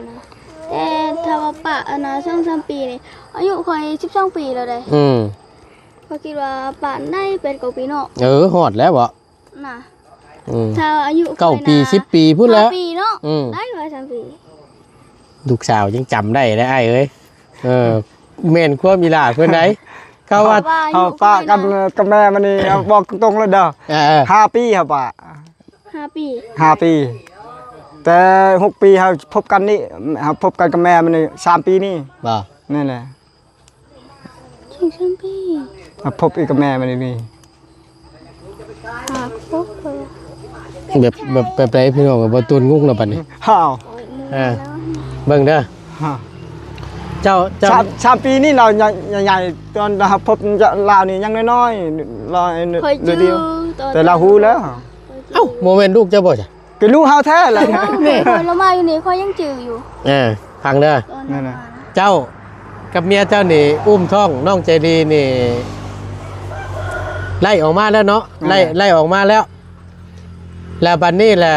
ນະ ແຕ່ຖ້າວ່າປະອັນນະ ສອງສາມປີນີ້ ອາຍຸຂ້ອຍສິບສອງປີແລ້ວເດ້. ອືມ ຂ້ອຍຄິດວ່າປະໄດ້ແປດເກົ້າປີເນາະ. ເອີ ຮອດແລ້ວເບາະ ນະ. ອືມ ຖ້າອາຍຸຂ້ອຍນະ ເກົ້າປີ ສິບປີພຸ້ນແຫຼະ ຫ້າປີເນາະ. ອືມ ໄດ້ວ່າສາມປີ. ລູກສາວຍັງຈຳໄດ້ເດ້ອ້າຍເອີຍ. ເອີ ແມ່ນຄວາມອີ່ຫຼ້າເພິ່ນໃດ. ເຂົາວ່າ ເຮົາປະກັນກັບແມ່ມັນນີ້ ເອົາບອກຕົງໆເລີຍເດີ. ເອີໆ ຫ້າປີເຮົາປະ ຫ້າປີ ຫ້າປີ ແຕ່ຫົກປີເຮົາພົບກັນນີ້ ເຮົາພົບກັນກັບແມ່ມັນນີ້ສາມປີນີ້. ບໍ່ ນັ້ນແຫຼະ ສອງສາມປີ ມາພົບອີກກັບແມ່ມັນນີ້. ຫາຄົບເພິ່ນ ແບບ ແບບ ແບບໃດພີ່ນ້ອງ? ບໍ່ຕູນງຸ້ງແລ້ວບັດນີ້. ອ້າວ ໂອ້ຍ ເອີ ເບິ່ງເດີ ຮະ ເຈົ້າ ເຈົ້າ ສາມ ສາມປີນີ້ລາວໃຫຍ່ ໃຫຍ່ ຕອນເຮົາພົບລາວນີ້ຍັງນ້ອຍໆ ລາວ ຂ້ອຍຈື່ ດຽວ ຕອນ ແຕ່ລາວຮູ້ແລ້ວ. ເອົ້າ ບໍ່ແມ່ນລູກເຈົ້າບໍ່ຊະ? ເປັນລູກເຮົາແທ້ແຫຼະ. ແມ່ ຂ້ອຍ ລາວມາຢູ່ນີ້ຂ້ອຍຍັງຈື່ຢູ່. ເອີ ຟັງເດີ ຕອນນັ້ນນະ ເຈົ້າກັບເມຍເຈົ້ານີ້ ອຸ້ມທ້ອງນ້ອງໃຈດີນີ້ ໄລ່ອອກມາແລ້ວເນາະ. ແມ່ນ ໄລ່ ໄລ່ອອກມາແລ້ວ ແລ້ວບັດນີ້ລະ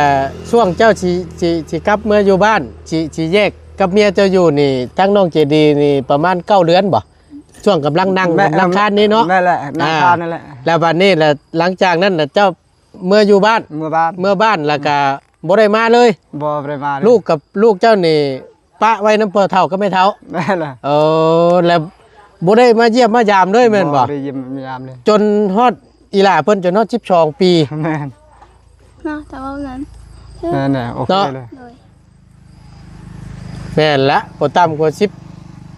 ຊ່ວງເຈົ້າຊິ ຊິ ຊິກັບເມືອຢູ່ບ້ານ ຊິ ຊິແຍກກັບເມຍເຈົ້າຢູ່ນີ້ ທັງນ້ອງໃຈດີນີ້ປະມານເກົ້າເດືອນບໍ່? ຊ່ວງກຳລັງນັ່ງ ແມ່ນ ກຳລັງຄານນີ້ເນາະ. ແມ່ນແຫຼະ ນັ່ງຄານນັ້ນແຫຼະ. ອ່າ ແລ້ວບັດນີ້ລະ ຫຼັງຈາກນັ້ນລະ ເຈົ້າເມືອຢູ່ບ້ານ ເມືອບ້ານ ເມືອບ້ານ ແລ້ວກະບໍ່ໄດ້ມາເລີຍ. ບໍ່ ບໍ່ໄດ້ມາເລີຍ. ລູກກັບ ລູກເຈົ້ານີ້ ປະໄວ້ນຳພໍ່ເຖົ້າກັບແມ່ເຖົ້າ. ແມ່ນແຫຼະ. ເອີ ແລ້ວບໍ່ໄດ້ມາຢ້ຽມມາຢາມເລີຍແມ່ນບໍ່? ບໍ່ໄດ້ຢ້ຽມມາຢາມເລີຍ ຈົນຮອດອີ່ຫຼ້າເພິ່ນຈົນຮອດສິບສອງປີ. ແມ່ນ ເນາະ ຖ້າເວົ້ານັ້ນ ແມ່ນແຫຼະ ໂອເຄເລີຍ ໂດຍ ແມ່ນລະ ບໍ່ຕ່ຳກວ່າສິບ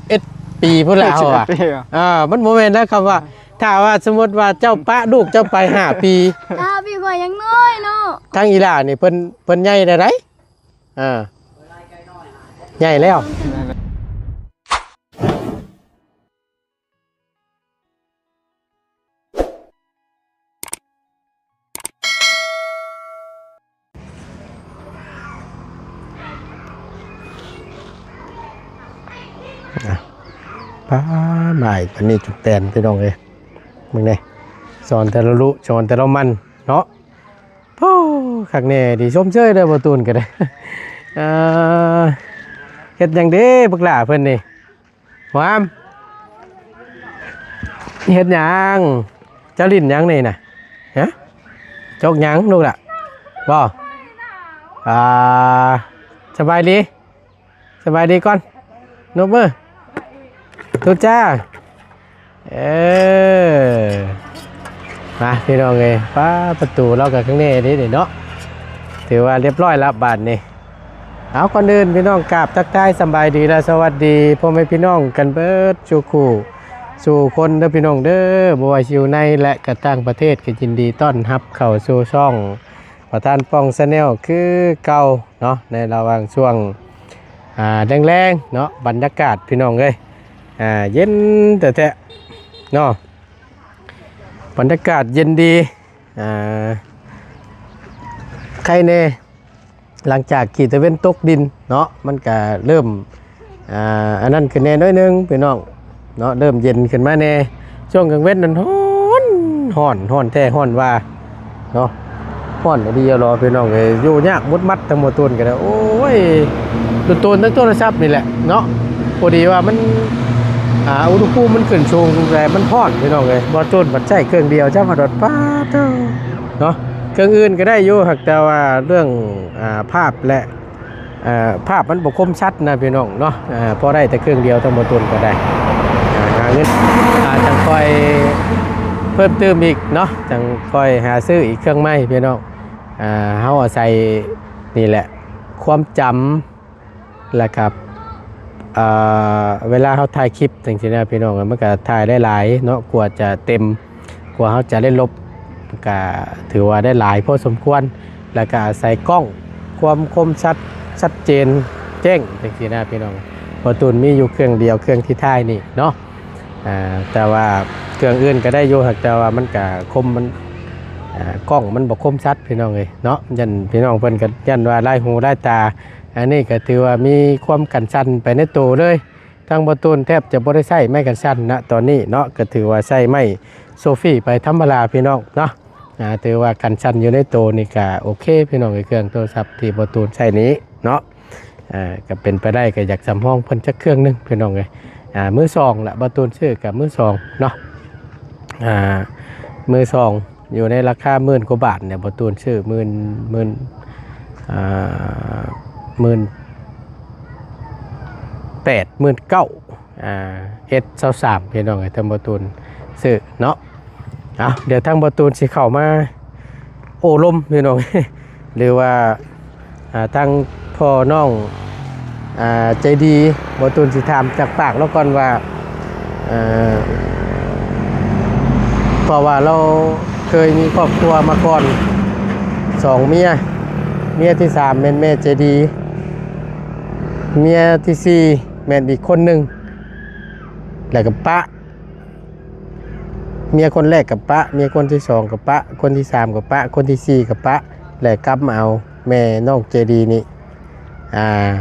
ເອັດປີພຸ້ນແຫຼະເຮົາວ່າ. ສິບເອັດປີ ອ່າ ມັນບໍ່ແມ່ນນະ ຄຳວ່າ ຖ້າວ່າສົມມຸດວ່າເຈົ້າປະລູກເຈົ້າໄປຫ້າປີ ຫ້າປີຂ້ອຍຍັງນ້ອຍເນາະ. ທາງອີ່ຫຼ້ານີ້ເພິ່ນ ເພິ່ນໃຫຍ່ແລ້ວໃດ. ອ່າ ໃຫຍ່ແລ້ວ. ອ່ະ ປ້າ ໝາຍປານນີ້ຈຸກແຕນ ພີ່ນ້ອງເອີຍ. ເບິ່ງແດ່ ສອນແຕ່ລະລຸ ສອນແຕ່ລະມັນເນາະ. ໂອ້ ຄັກແນ່ ດີ ຊົມເຊີຍເດີ ບໍ່ຕູນກໍໄດ້. ອ່າ ເຮັດຫຍັງເດ້ບັກຫຼ້າເພິ່ນນີ້? ຫວາມ ເຮັດຫຍັງ? ເຈົ້າຫຼິ້ນຫຍັງນີ້ນະ? ຮະ? ຈົກຫຍັງລູກລະ? ບໍ່? ອ່າ ສະບາຍດີ ສະບາຍດີກ່ອນ ນົບມື ທຸດຈ້າ. ເອີ ມາພີ່ນ້ອງເອີຍ ປ້າ ປະຕູລາວກໍຂ້າງໃນເດ້ນີ້ເນາະ ຖືວ່າລຽບຮ້ອຍລະບາດນີ້. ເອົາ ກ່ອນອື່ນພີ່ນ້ອງກາບທັກທາຍສະບາຍດີ ແລະ ສະຫວັດດີພໍ່ແມ່ພີ່ນ້ອງກັນເບິດສູ່ຄູ່ສູ່ຄົນເດີພີ່ນ້ອງເດີ ບໍ່ວ່າຊິຢູ່ໃນ ແລະ ກະຕ່າງປະເທດ ກໍຍິນດີຕ້ອນຮັບເຂົ້າສູ່ຊ່ອງປະທານປ່ອງ Channel ຄືເກົ່າເນາະ ໃນລະຫວ່າງຊ່ວງ ອ່າ ແລງໆເນາະ ບັນຍາກາດພີ່ນ້ອງເອີຍ ອ່າ ເຢັນແທ້ໆເນາະ ບັນຍາກາດເຢັນດີ ອ່າ ໄຄແນ່ ຫຼັງຈາກທີ່ຕາເວັນຕົກດິນເນາະ ມັນກະເລີ່ມ ອ່າ ອັນນັ້ນຂຶ້ນແດ່ໜ້ອຍໜຶ່ງພີ່ນ້ອງເນາະ ເລີ່ມເຢັນຂຶ້ນມາແດ່. ຊ່ວງກາງເວັນນັ້ນຮ້ອນ ຮ້ອນ ຮ້ອນແທ້ຮ້ອນວ່າເນາະ ຮ້ອນອີ່ຫຼີອີ່ຫຼໍພີ່ນ້ອງເອີຍ ຢູ່ຍາກໝົດມັດ ທັງໝົດໂຕນກໍໄດ້. ໂອ້ຍ ໂຕນ ທັງໂທລະສັບນີ້ແຫຼະເນາະ ພໍດີວ່າມັນ ອ່າ ອຸນຫະພູມມັນຂຶ້ນສູງ ແລ້ວມັນຮ້ອນພີ່ນ້ອງເອີຍ ບໍ່ໂຕນບັດໃຊ້ເຄື່ອງດຽວ ຈຳວ່າໂດດ ປາດໂທ້ ເນາະ ເຄື່ອງອື່ນກໍໄດ້ຢູ່ ຫາກແຕ່ວ່າເລື່ອງ ອ່າ ພາບ ແລະ ເອີ ພາບມັນບໍ່ຄົມຊັດນະພີ່ນ້ອງເນາະ ເອີ ພໍໄດ້ແຕ່ເຄື່ອງດຽວ ທັງໝົດໂຕນກໍໄດ້ ອ່າ ຫາເງິນ ອ່າ ຈັ່ງຄ່ອຍເພີ່ມຕື່ມອີກເນາະ ຈັ່ງຄ່ອຍຫາຊື້ອີກເຄື່ອງໃໝ່ພີ່ນ້ອງ. ອ່າ ເຮົາອາໄສນີ້ແຫຼະ ຄວາມຈຳ ແລ້ວກໍ ເອີ ເວລາເຮົາຖ່າຍຄລິບຈັ່ງຊີ້ນະພີ່ນ້ອງ ມັນກໍຖ່າຍໄດ້ຫຼາຍເນາະ ກວ່າຈະເຕັມ ກວ່າເຮົາຈະໄດ້ລົບ ກໍຖືວ່າໄດ້ຫຼາຍພໍສົມຄວນ ແລ້ວກໍອາໄສກ້ອງ ຄວາມຄົມຊັດ ຊັດເຈນ ແຈ້ງຈັ່ງຊີ້ນະພີ່ນ້ອງ. ບໍ່ຕູນມີຢູ່ເຄື່ອງດຽວ ເຄື່ອງທີ່ຖ່າຍນີ້ເນາະ ອ່າ ແຕ່ວ່າເຄື່ອງອື່ນກໍໄດ້ຢູ່ ຫາກແຕ່ວ່າມັນກໍຄົມ ມັນ ອ່າ ກ້ອງມັນບໍ່ຄົມຊັດພີ່ນ້ອງເອີຍເນາະ ຢ້ານພີ່ນ້ອງເພິ່ນກໍຢ້ານວ່າລາຍຫູລາຍຕາ. ອັນນີ້ກໍຖືວ່າມີຄວາມກັນສັ່ນໄປໃນໂຕເລີຍ ທາງບໍ່ຕູນແທບຈະບໍ່ໄດ້ໃຊ້ໄມ້ກັນສັ່ນນະຕອນນີ້ເນາະ ກໍຖືວ່າໃຊ້ໄມ້ໂຊຟີໄປທຳມະດາພີ່ນ້ອງເນາະ. ອ່າ ຖືວ່າກັນສັ່ນຢູ່ໃນໂຕນີ້ກໍໂອເຄພີ່ນ້ອງເອີຍ ເຄື່ອງໂທລະສັບທີ່ບໍ່ຕູນໃຊ້ນີ້ເນາະ. ອ່າ ກໍເປັນໄປໄດ້ກໍຢາກສຳຮອງເພິ່ນຈັກເຄື່ອງໜຶ່ງ ພີ່ນ້ອງເອີຍ. ອ່າ ມືສອງລະ ບ່າວຕູນຊື້ກໍມືສອງເນາະ ອ່າ ມືສອງ ຢູ່ໃນລາຄາໝື່ນກວ່າບາດນີ້ ບ່າວຕູນຊື້ໝື່ນ ໝື່ນ ອ່າ ໝື່ນແປດ ໝື່ນເກົ້າ ອ່າ ເອັດຊາວສາມ ພີ່ນ້ອງເອີຍ ທາງບ່າວຕູນຊື້ເນາະ. ເອົາ ດຽວທາງບ່າວຕູນຊິເຂົ້າມາໂອ້ລົມ ພີ່ນ້ອງ ຫຼືວ່າ ອ່າ ທາງພໍ່ນ້ອງ ອ່າ ໃຈດີ ບ່າວຕູນຊິຖາມຈາກປາກລາວກ່ອນວ່າ ເອີ ເພາະວ່າລາວເຄີຍມີຄອບຄົວມາກ່ອນສອງເມຍ ເມຍທີສາມແມ່ນແມ່ໃຈດີ ເມຍທີສີ່ແມ່ນອີກຄົນໜຶ່ງ ແລ້ວກໍປະ ເມຍຄົນແລກກໍປະ ເມຍຄົນທີສອງກໍປະ ຄົນທີສາມກໍປະ ຄົນທີສີ່ກໍປະ ແລ້ວກັບມາເອົາແມ່ນ້ອງເຈດີນີ້ ອ່າ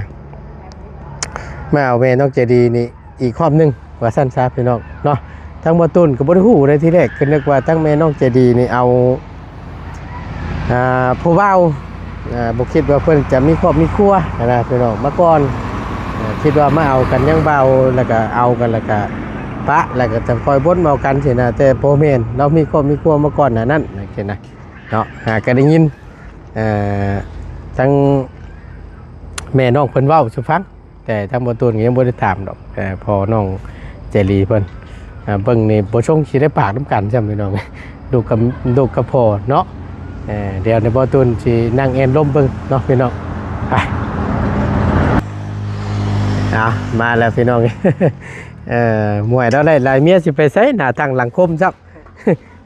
ມາເອົາແມ່ນ້ອງເຈດີນີ້ອີກຮອບໜຶ່ງ ວ່າຊັ້ນຊະ ພີ່ນ້ອງເນາະ. ທາງບ່າວຕູນກໍບໍ່ໄດ້ຮູ້ໃດ ທີແລກກໍນຶກວ່າທາງແມ່ນ້ອງເຈດີນີ້ເອົາ ອ່າ ຜູ້ບ່າວ ອ່າ ບໍ່ຄິດວ່າເພິ່ນຈະມີຄອບມີຄົວຫັ້ນນະ ພີ່ນ້ອງ ມາກ່ອນ. ອ່າ ຄິດວ່າມາເອົາກັນຍັງເບົາ ແລ້ວກະເອົາກັນ ແລ້ວກະປະ ແລ້ວກະຈະຄ່ອຍວົນມາເອົາກັນຊີ້ນະ. ແຕ່ບໍ່ແມ່ນ ລາວມີຄອບມີຄົວມາກ່ອນໜ້ານັ້ນ ຈັ່ງຊີ້ນະເນາະ. ຫາກະໄດ້ຍິນ ເອີ ທາງແມ່ນ້ອງເພິ່ນເວົ້າສູ່ຟັງ. ແຕ່ທາງບ່າວຕູນກໍຍັງບໍ່ໄດ້ຖາມດອກ ເອີ ພໍ່ນ້ອງເຈລີເພິ່ນ ອ່າ ເບິ່ງນີ້ບໍ່ຊົງຊິໄດ້ປາກນຳກັນຊ້ຳ ພີ່ນ້ອງ ລູກກັບ ລູກກັບພໍ່ເນາະ. ເອີ ດຽວນີ້ບ່າວຕູນຊິນັ່ງແອນລົມເບິ່ງເນາະ ພີ່ນ້ອງ ໄປ. ອ່າ ມາແລ້ວ ພີ່ນ້ອງ ເອີ ໝວຍລາວໄດ້ຫຼາຍເມຍ ຊິໄປໃສ ໜ້າທັງຫຼັງຄົມຊ້ຳ.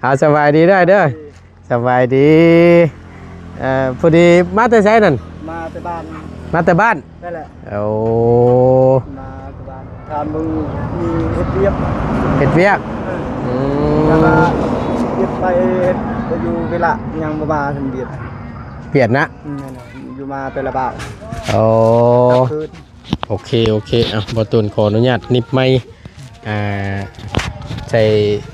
ເອົາ ສະບາຍດີເດີ ເດີ. ສະບາຍດີ ເອີ ພໍດີມາແຕ່ໃສນັ້ນ? ມາແຕ່ບ້ານ ມາແຕ່ບ້ານ ນັ້ນແຫຼະ. ໂອ້ ມາແຕ່ບ້ານ ຖາມເບິ່ງມີເຮັດວຽກ ເຮັດວຽກ ເອີ ອືມ ແຕ່ວ່າເຮັດໄປ ເຮັດໄປຢູ່ເວລາຍັງບໍ່ມາເຖິງວຽກ ວຽກນະ ອືມ ນັ້ນແຫຼະ ຢູ່ມາແຕ່ລະບ່າວ. ໂອ້ ກັບຄືນ. ໂອເຄ ໂອເຄ ເອົາ ບ່າວຕູນຂໍອະນຸຍາດໜິບໄມ ອ່າ ໃສ່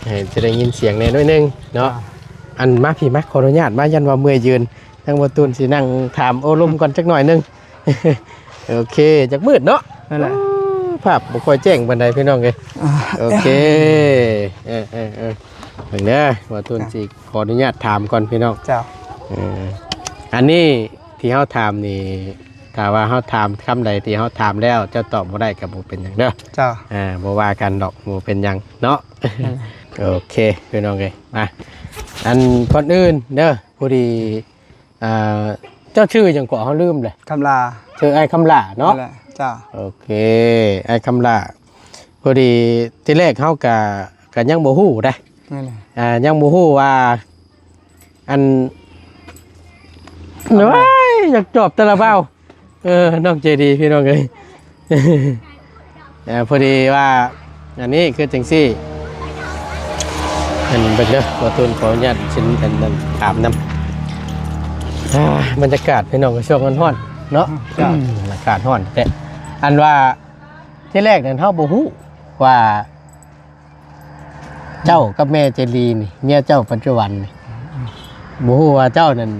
ໃຫ້ຈະໄດ້ຍິນສຽງແດ່ໜ້ອຍໜຶ່ງເນາະ. ອ່າ ອັນ ມາພີ້ ມາ ຂໍອະນຸຍາດມາ ຢ້ານວ່າເມື່ອຍຢືນ ທາງບ່າວຕູນຊິນັ່ງຖາມໂອ້ລົມກ່ອນຈັກໜ້ອຍໜຶ່ງ. ໂອເຄ ຈັກມືດເນາະ ນັ້ນແຫຼະ ໂອ້ ພາບບໍ່ຄ່ອຍແຈ້ງປານໃດ ພີ່ນ້ອງເອີຍ. ອ່າ ໂອເຄ ເອີ ເອີ ເອີ ເບິ່ງເດີ ບ່າວຕູນຊິຂໍອະນຸຍາດຖາມກ່ອນ ພີ່ນ້ອງ. ເຈົ້າ ເອີ ອັນນີ້ທີ່ເຮົາຖາມນີ້ ຖ້າວ່າເຮົາຖາມຄຳໃດທີ່ເຮົາຖາມແລ້ວເຈົ້າຕອບບໍ່ໄດ້ກໍບໍ່ເປັນຫຍັງເດີ. ເຈົ້າ ອ່າ ບໍ່ວ່າກັນດອກ ບໍ່ເປັນຫຍັງເນາະ. ອືມ ໂອເຄ ພີ່ນ້ອງເອີຍ ມາ ອັນ ກ່ອນອື່ນເດີ ພໍດີ ອ່າ ເຈົ້າຊື່ຫຍັງເກາະ ເຮົາລືມເລີຍ. ຄຳຫຼ້າ ຊື່ອ້າຍຄຳຫຼ້າເນາະ. ນັ້ນແຫຼະ ເຈົ້າ ໂອເຄ ອ້າຍຄຳຫຼ້າ. ພໍດີທີແລກເຮົາກະ ກະຍັງບໍ່ຮູ້ເດ້ ນັ້ນແຫຼະ ອ່າ ຍັງບໍ່ຮູ້ວ່າ ອັນ ໂອ້ຍ ຢາກຈອບແຕ່ລະບ່າວ ເອີ ນ້ອງເຈດີ ພີ່ນ້ອງເອີຍ. ເອີ ພໍດີວ່າ ອັນນີ້ຄືຈັ່ງຊີ້ ອັນ ເບິ່ງເດີ ບ່າວຕູນຂໍອະນຸຍາດຊິ ອັນ ອັນ ອາບນ້ຳ. ອ່າ ບັນຍາກາດ ພີ່ນ້ອງ ກໍຊ່ວງຮ້ອນໆເນາະ. ອືມ ອືມ ອາກາດຮ້ອນແທ້. ອັນວ່າ ທີແລກນັ້ນເຮົາບໍ່ຮູ້ວ່າ ເຈົ້າກັບແມ່ເຈລີນີ້ ເມຍເຈົ້າປັດຈຸບັນນີ້ ບໍ່ຮູ້ວ່າເຈົ້ານັ້ນ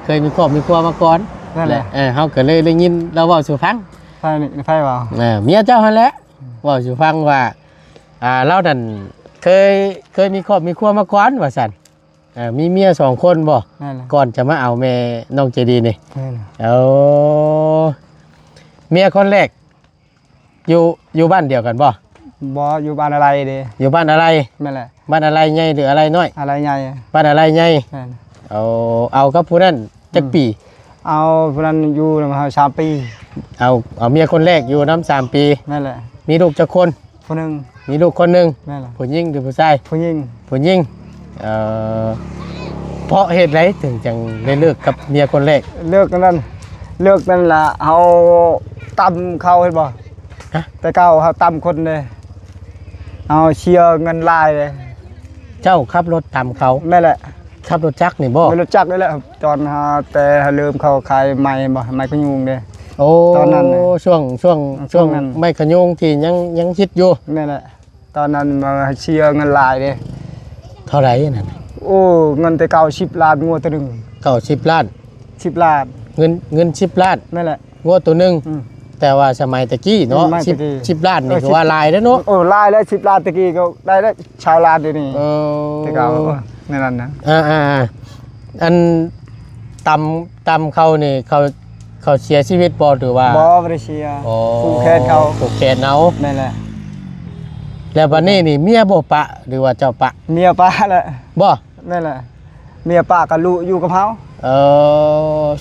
ເຄີຍມີຄອບມີຄົວມາກ່ອນ. ນັ້ນແຫຼະ ແລະ ເອີ ເຮົາກໍເລີຍໄດ້ຍິນລາວເວົ້າສູ່ຟັງ. ໃຜນີ້ ໃຜເວົ້າ? ເອີ ເມຍເຈົ້າຫັ້ນແຫຼະ ເວົ້າສູ່ຟັງວ່າ ອ່າ ລາວນັ້ນເຄີຍ ເຄີຍມີຄອບມີຄົວມາກ່ອນວ່າຊັ້ນ. ເອີ ມີເມຍສອງຄົນບໍ່? ນັ້ນແຫຼະ ກ່ອນຈະມາເອົາແມ່ນ້ອງເຈດີນີ້. ນັ້ນແຫຼະ ໂອ້ ເມຍຄົນແລກ ຢູ່ ຢູ່ບ້ານດຽວກັນບໍ່? ບໍ່ ຢູ່ບ້ານອາໄລເດ້. ຢູ່ບ້ານອາໄລ? ແມ່ນແຫຼະ. ບ້ານອາໄລໃຫຍ່ ຫຼື ອາໄລນ້ອຍ? ອາໄລໃຫຍ່. ບ້ານອາໄລໃຫຍ່. ແມ່ນ. ເອົາ ເອົາກັບຜູ້ນັ້ນຈັກປີ? ອືມ ເອົາຜູ້ນັ້ນຢູ່ນຳເຮົາສາມປີ. ເອົາ ເອົາເມຍຄົນແລກຢູ່ນຳສາມປີ. ແມ່ນແຫຼະ. ມີລູກຈັກຄົນ? ຜູ້ໜຶ່ງ. ມີລູກຄົນໜຶ່ງ. ແມ່ນແຫຼະ. ຜູ້ຍິງ ຫຼື ຜູ້ຊາຍ? ຜູ້ຍິງ. ຜູ້ຍິງ. ເອີ ເພາະເຫດໃດເຖິງຈັ່ງໄດ້ເລີກກັບເມຍຄົນແລກ? ເລີກນັ້ນ ເລີກນັ້ນລະ ເຮົາຕຳເຂົາ ເຫັນບໍ່? ຮະ? ແຕ່ເກົ່າເຮົາຕຳຄົນເດ້ ເຮົາເສຍເງິນຫຼາຍເດ້. ເຈົ້າຂັບລົດຕຳເຂົາ? ແມ່ນແຫຼະ. ຂັບລົດຈັກນີ້ບໍ່? ແມ່ນລົດຈັກນີ້ແຫຼະ. ຕອນເຮົາ ແຕ່ເຮົາເລີ່ມເຂົ້າຂາຍໄມ້ບໍ່ ໄມ້ຂະຍຸງເດ້. ໂອ້ ຕອນນັ້ນນະ ຊ່ວງ ຊ່ວງ ຊ່ວງນັ້ນ ໄມ້ຂະຍຸງທີ່ຍັງ ຍັງຮິດຢູ່. ແມ່ນແຫຼະ. ຕອນນັ້ນມາເສຍເງິນຫຼາຍເດ້. ເທົ່າໃດນັ້ນ? ໂອ້ ເງິນແຕ່ເກົ່າສິບລ້ານ ງົວໂຕໜຶ່ງ. ເກົ້າສິບລ້ານ? ສິບລ້ານ. ເງິນ ເງິນສິບລ້ານ? ແມ່ນແຫຼະ. ງົວໂຕໜຶ່ງ? ອືມ. ແຕ່ວ່າສະໄໝຕະກີ້ເນາະ ອືມ ສະໄໝ ສິບ ຕະກີ້ ສິບລ້ານນີ້ ເອີ ຄືວ່າຫຼາຍເດ້ເນາະ ໂອ້ ຫຼາຍແລ້ວ ສິບລ້ານ ຕະກີ້ກໍໄດ້ແລ້ວ ຊາວລ້ານດຽວນີ້ ເອີ ແຕ່ກໍ ເອີ ແນວນັ້ນນະ ອ່າໆ ອັນຕຳ ຕຳເຂົານີ້ ເຂົາ ເຂົາເສຍຊີວິດບໍ່ ຫຼືວ່າ? ບໍ່ ບໍ່ໄດ້ເສຍ ອໍ ຜູກແຂນເຂົາ ຜູກແຂນເອົາ ແມ່ນແຫຼະ ແລ້ວບັດນີ້ນີ້ ເມຍບໍ່ປະ ຫຼືວ່າເຈົ້າປະ? ເມຍປະແຫຼະ ບໍ່? ແມ່ນແຫຼະ ເມຍປະກັບລູກຢູ່ກັບເຮົາ ເອີ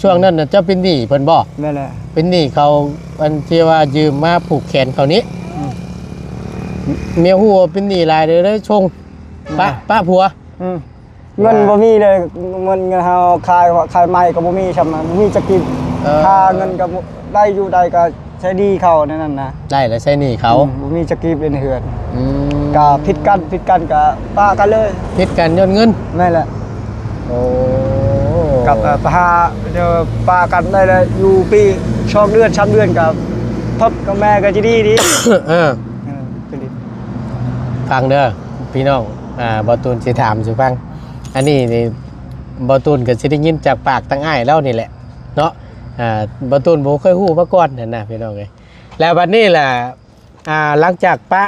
ຊ່ວງນັ້ນນະເຈົ້າເປັນໜີ້ເພິ່ນບໍ່? ແມ່ນແຫຼະ ເປັນໜີ້ເຂົາ ອັນທີ່ວ່າຢືມມາຜູກແຂນເຂົານີ້ ອືມ ເມຍຮູ້ວ່າເປັນໜີ້ຫຼາຍ ເລີຍສົ່ງ ອືມ ປະ ປະຜົວ ອືມ ເງິນບໍ່ມີເລີຍ ເງິນ ເງິນເຮົາຂາຍ ຂາຍໄມ້ກໍບໍ່ມີຊ່ຳນະ ບໍ່ມີຈັກກີບ ເອີ ຫາເງິນກໍບໍ່ ໄດ້ຢູ່ໄດ້ກໍໃຊ້ໜີ້ເຂົາແນວນັ້ນນະ ໄດ້ແລ້ວໃຊ້ໜີ້ເຂົາ ອືມ ບໍ່ມີຈັກກີບເປັນເຮືອນ ອືມ ກໍຜິດກັນ ຜິດກັນກໍປະກັນເລີຍ ຜິດກັນຍ້ອນເງິນ ແມ່ນແຫຼະ ໂອ້ ກັບ ເອີ ປະຫາ ເອີ ປະກັນໄດ້ແລ້ວ ຢູ່ປີສອງເດືອນ ສາມເດືອນກໍພົບກັບແມ່ກໍຈະດີດີ ເອີ ເອີ ກໍດີ ຟັງເດີພີ່ນ້ອງ ອ່າ ບ່າວຕູນຊິຖາມສູ່ຟັງ ອັນນີ້ນີ້ ບ່າວຕູນກໍຊິໄດ້ຍິນຈາກປາກທາງອ້າຍລາວນີ້ແຫຼະ ເນາະ ອ່າ ບ່າວຕູນບໍ່ເຄີຍຮູ້ມາກ່ອນຫັ້ນນະພີ່ນ້ອງເອີຍ ແລ້ວບັດນີ້ລະ ອ່າ ຫຼັງຈາກປະ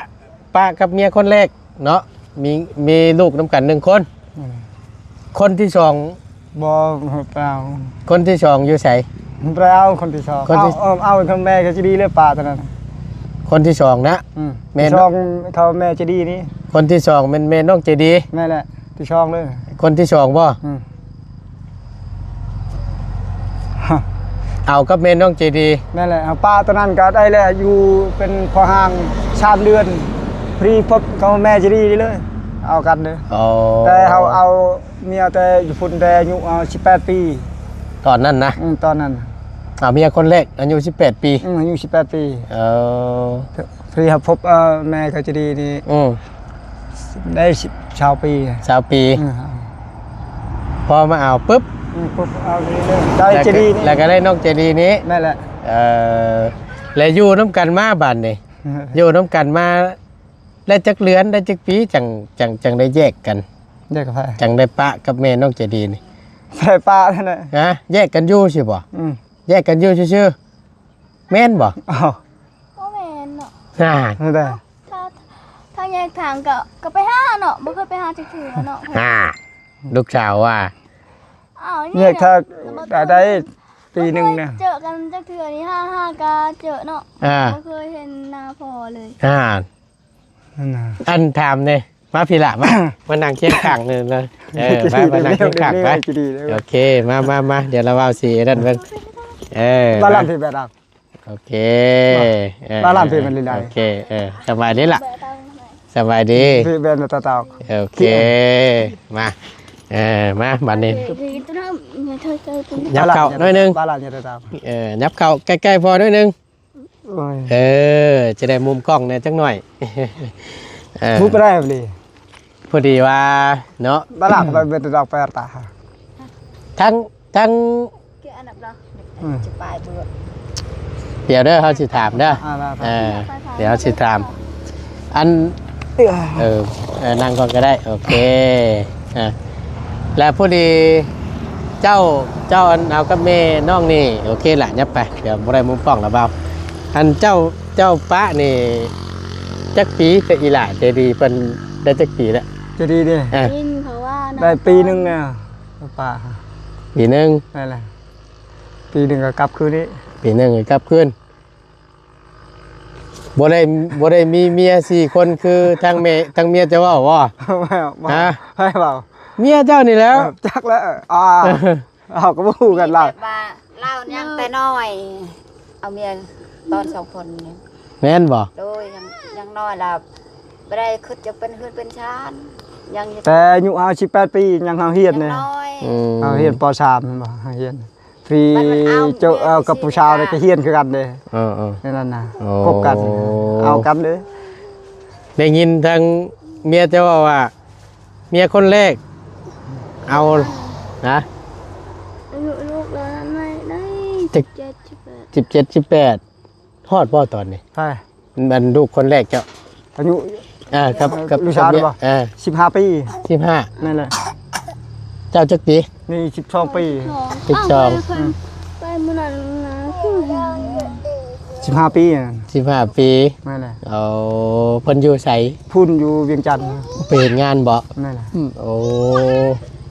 ປະກັບເມຍຄົນແລກເນາະ ມີ ມີລູກນຳກັນໜຶ່ງຄົນ ອືມ ຄົນທີສອງ ບໍ່ໄປເອົາ ຄົນທີສອງຢູ່ໃສ? ບໍ່ໄປເອົາຄົນທີສອງ ຄົນທີ່ ເອົາ ເອົາ ເອົາຄົນແມ່ກໍຈະດີເລີຍ ປະຕອນນັ້ນ ຄົນທີສອງນະ ອືມ ແມ່ນ ທີສອງເຂົາແມ່ຈະດີນີ້ ຄົນທີສອງແມ່ນແມ່ນ້ອງໃຈດີ ແມ່ນແຫຼະ ທີສອງເລີຍ ຄົນທີສອງບໍ່? ອືມ ເອົາກັບແມ່ນ້ອງໃຈດີ ແມ່ນແຫຼະ ເອົາປະຕອນນັ້ນກໍໄດ້ແລ້ວ ຢູ່ເປັນພໍຫ່າງສາມເດືອນ ພໍດີພົບເຂົາແມ່ຈະດີນີ້ເລີຍ ເອົາກັນເດີ ອໍ ແຕ່ເຮົາເອົາເມຍແຕ່ຢູ່ພຸ້ນແຕ່ອາຍຸເຮົາສິບແປດປີ ຕອນນັ້ນນະ ອືມ ຕອນນັ້ນ ເອົາເມຍຄົນແລກອາຍຸສິບແປດປີ ອືມ ອາຍຸສິບແປດປີ ເອີ ທີ່ເຮົາພົບ ເອີ ແມ່ເຂົາຈະດີນີ້ ອືມ ໄດ້ສິບ ຊາວປີ ຊາວປີ ອືມ ພໍມາເອົາປຶບ ອືມ ປຸບ ເອົານີ້ເລີຍ ໄດ້ຈະດີນີ້ ແລ້ວກໍໄດ້ນ້ອງໃຈດີນີ້ ແມ່ນແຫຼະ ເອີ ແລະຢູ່ນຳກັນມາບາດນີ້ ເອີ ຢູ່ນຳກັນມາໄດ້ຈັກເດືອນ ໄດ້ຈັກປີ ຈັ່ງ ຈັ່ງ ຈັ່ງໄດ້ແຍກກັນ ແຍກກັບໃຜ? ຈັ່ງໄດ້ປະກັບແມ່ນ້ອງໃຈດີນີ້ ໄດ້ປະນັ້ນແຫຼະ ຮະ ແຍກກັນຢູ່ຊິບໍ່? ອືມ ແຍກກັນຢູ່ຊື່ໆ ແມ່ນບໍ່? ອ້າວ ບໍ່ແມ່ນເນາະ ນັ້ນ ແນວໃດ? ຖ້າ ຖ້າແຍກທາງກໍ ກໍໄປຫາເນາະ ບໍ່ເຄີຍໄປຫາຈັກເທື່ອເນາະ ອ່າ ລູກສາວວ່າ ອ້າວ ແຍກທາງ ນີ້ນະ ໄດ້ ໄດ້ປີໜຶ່ງນະ ບໍ່ເຄີຍເຈີກັນຈັກເທື່ອນີ້ ຫາ ຫາກະເຈີເນາະ ອ່າ ບໍ່ເຄີຍເຫັນໜ້າພໍ່ເລີຍ ອ່າ ນັ້ນນະ ອັນຖາມແດ່ ມາພີ້ລະ ມາ ມານັ່ງຄຽງຂ້າງນີ້ນະ ເອີ ມາ ມານັ່ງຄຽງຂ້າງໄປ ໂອເຄ ມາ ມາ ມາ ດຽວລາວເວົ້າຊິອັນນັ້ນເບິ່ງ ເອີ ມາລຳພີ້ແບບ ໂອເຄ ເອີ ມາລຳພີ້ມັນໄດ້ ໂອເຄ ເອີ ສະບາຍດີລະ ສະບາຍດີ ພີ້ແບບຕາຕອກ ໂອເຄ ມາ ເອີ ມາ ບາດນີ້ ຫຍັບເຂົ້າໜ້ອຍໜຶ່ງ ເອີ ຫຍັບເຂົ້າໃກ້ໆພໍ່ໜ້ອຍໜຶ່ງ ໂອ້ຍ ເອີ ຈະໄດ້ມຸມກ້ອງແດ່ຈັກໜ້ອຍ ເອີ ຮູ້ໄປໄດ້ບໍ່ດີ ພໍດີວ່າເນາະ ຕະຫຼາດໄປເປັນດອກແປດຕາ ທັງ ທັງ ອືມ ດຽວເດີ ເຮົາຊິຖາມເດີ ອ່າ ໄດ້ ໄດ້ ເອີ ດຽວເຮົາຊິຖາມ ອັນ ເອີ ເອີ ເອີ ນັ່ງກ່ອນກໍໄດ້ ໂອເຄ ອ່າ ແລ້ວພໍດີເຈົ້າ ເຈົ້າອັນເອົາກັບແມ່ນ້ອງນີ້ ໂອເຄລະ ຫຍັບໄປ ດຽວບໍ່ໄດ້ມຸມກ້ອງລະເບົາ ອັນເຈົ້າ ເຈົ້າປະນີ້ຈັກປີ ແຕ່ອີ່ຫຼ້າໃຈດີເພິ່ນໄດ້ຈັກປີແລ້ວ? ໃຈດີເດ້ ເອີ ໄດ້ປີໜຶ່ງແລ້ວ ປະ ປີໜຶ່ງ ນັ້ນແຫຼະ ປີໜຶ່ງກໍກັບຄືນອີກ ປີໜຶ່ງກໍກັບຄືນ ບໍ່ໄດ້ ບໍ່ໄດ້ມີເມຍສີ່ຄົນຄືທາງແມ່ ທາງເມຍເຈົ້າເວົ້າບໍ່? ບໍ່ ຮະ? ໃຜເວົ້າ? ເມຍເຈົ້ານີ້ແຫຼ້ວ ເອີ ຈັກແລ້ວ ອ່າ ເຮົາກໍບໍ່ຮູ້ກັນລາວ ແບບວ່າລາວຍັງແຕ່ນ້ອຍ ເອົາເມຍຕອນສອງຄົນນີ້ ແມ່ນບໍ່? ໂດຍ ຍັງ ຍັງນ້ອຍລະ ບໍ່ໄດ້ຄິດຈະເປັນເຮືອນເປັນຊານ ຍັງ ແຕ່ອາຍຸເຮົາສິບແປດປີ ຍັງເຮົາຮຽນເດ້ ອືມ ເຮົາຮຽນ ປໍສາມ ແມ່ນບໍ່? ເຮົາຮຽນ ຟຣີ ເຈົ້າ ເອີ ກັບຜູ້ສາວນີ້ກໍຮຽນຄືກັນເດ້ ເອີ ເອີ ແນວນັ້ນນະ ໂອ້ ຄົບກັນ ເອົາກັນເດ້ ໄດ້ຍິນທາງເມຍເຈົ້າເວົ້າວ່າ ເມຍຄົນແລກ ເອົາ ນະ ອາຍຸລູກລະນັ້ນໄດ້ ສິບເຈັດ ສິບແປດ ສິບເຈັດ ສິບແປດ ຮອດບໍ່ຕອນນີ້? ໃຜ? ອັນລູກຄົນແລກເຈົ້າ ອາຍຸ ອ່າ ກັບ ເອີ ກັບ ລູກສາວບໍ່? ເອີ ສິບຫ້າປີ ສິບຫ້າ ນັ້ນແຫຼະ ເຈົ້າຈັກປີ? ນີ້ສິບສອງປີ ສິບສອງ ອ້າວ ໄປມື້ນັ້ນນະ ຄືເຫັນ ສິບຫ້າປີນັ້ນ ສິບຫ້າປີ ແມ່ນແຫຼະ. ໂອ້ ເພິ່ນຢູ່ໃສ? ພຸ້ນ ຢູ່ວຽງຈັນ ໄປເຮັດງານບໍ? ແມ່ນແຫຼະ. ອືມ ໂອ້